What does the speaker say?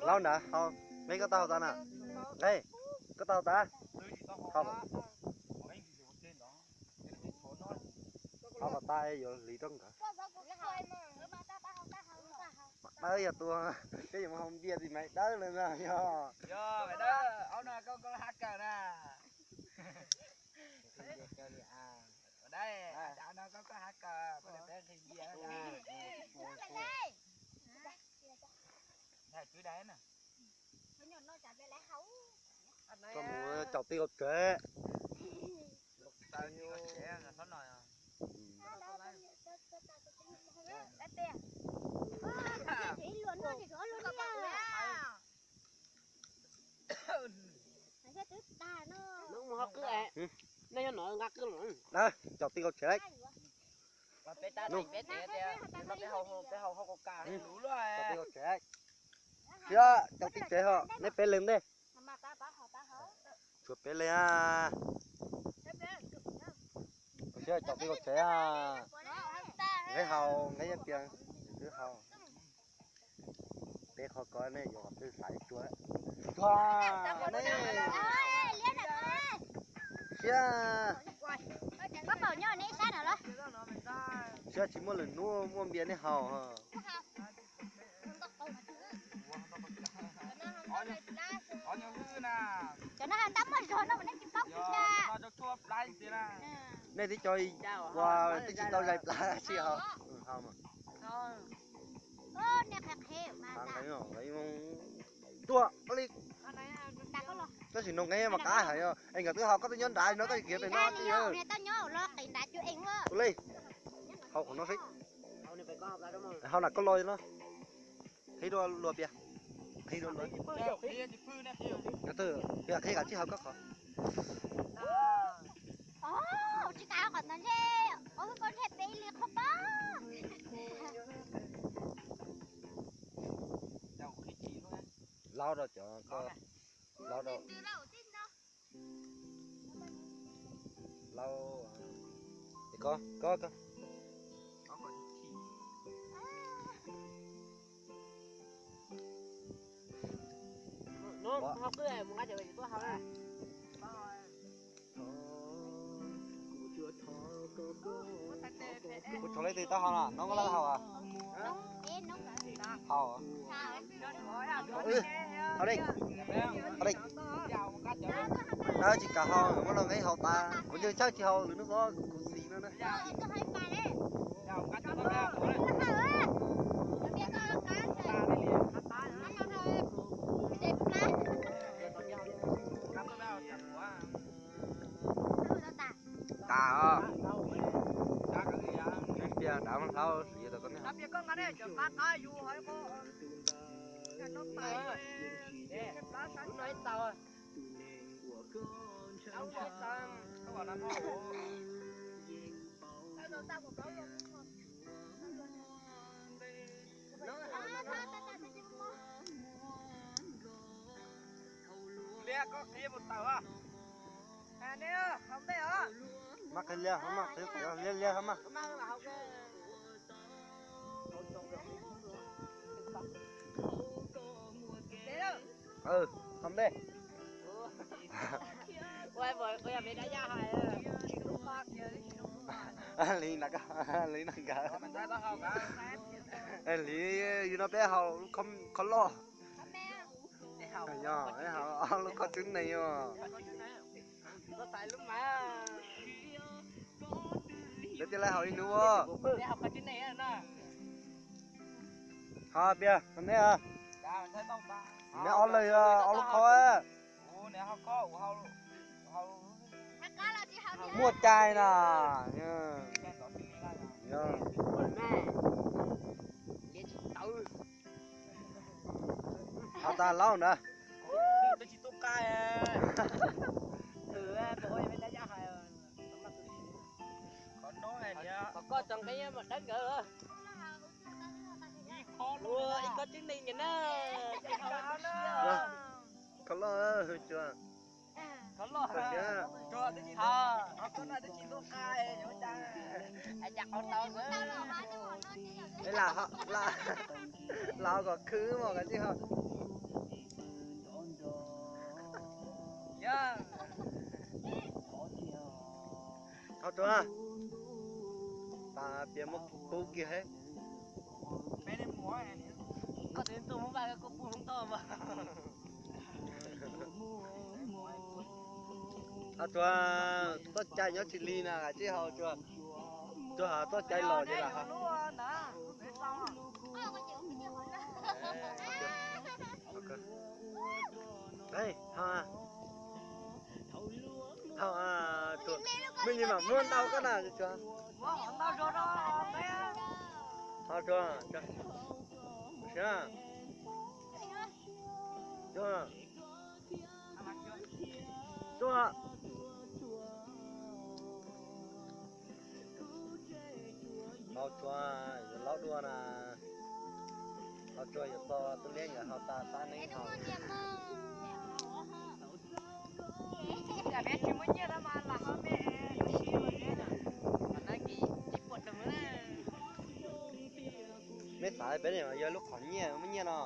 Laub nrad hau, nqe koj tau hau tas na, nqe koj tau hau tas, hau, hau kom tas yuav hliv rau nkawd. Mas dawb yog tua, peb yuav mus hau npias tim Maiv Dawb lawm no yog. Koj mus caum tij laug tsev. Caum tij laug tsev. Caum tij laug tsev. Siab, caum tij tsev ho, neb peb leeg ntej. Tshuav peb leeg a. Siab, caum tij laug tsev a. Nqe hau, nqe yeej tias twb hau. Peb qhov ko nej yuav qhov twg xaiv tsuag. Tsuag ne. Siab. Siab tsis muaj lwm hnub muaj npias nej haus. Cov no tab muaj zog no mas nej tsis paub kiag. Nej twb cov uas twb tsis tau zais plab tsis haus. Tuaj li. Tab sis no nqe mas qab heev, es nkawd twb haus koj twb nyob nrad no koj khiav pem no. Tus li, haus qhov no xwb. Haus na koj los no. Qhib dua lua pias. Qhib dua lua. Qhib kav tsij haus koj qhov. Tsis tas qhov ntawd ntshe, ua koj ntshe peb li qhov pab. Laub rau cov ko, laub rau. Laub, koj, koj, koj. Kuv tshuav leej twg tau haus no, Noob koj lawv haus a? Haus. Haus li, haus li. Dawb tsis kam haus, muab los nqe haus tas, kuv ntshe tshawb tsis haus lwm hnub xwb, kuv xis no na. Tas os. Neb pias dav mas hlauv hliv tau koj neb haus. Liab, koj qhib puas tawm? Mas qhib liab, mas qhib liab, liab, liab mas. Tau ntej. Li na, li na nkawd. Li yus no peb haus lub khob loj. Yog, haus lub khob tseeb neeg os. Peb thiaj li haus ib hnub. Ho pias, neb, neb ob leeg ob lub khob. Muaj cai na. Haus tas laub na. Ib khob tseeb neeg na. Khob loj, cua. Lam, lam kom khwv mos kav tsij ho. Ho tuag, tas piav muab pub kiag he. Koj tsis tuaj muab vaj koj pub hoob toj mas. Ho tuag, txoj cai nyob tsis li na, kav tsij ho tuag. Tuag ho txoj cai los ces lam ho. Thaum, thaum, mej nyuam mam muab ntau koj na, tuag. Ho tuag, tuag, tuag, tuag. Ho tuag, yuav laub dua na. Ho tuag, yuav txog tub liab nkawd ho tas sab neeb ho. Mej xav peb yog lub qhov nyiaj muaj nyiaj no.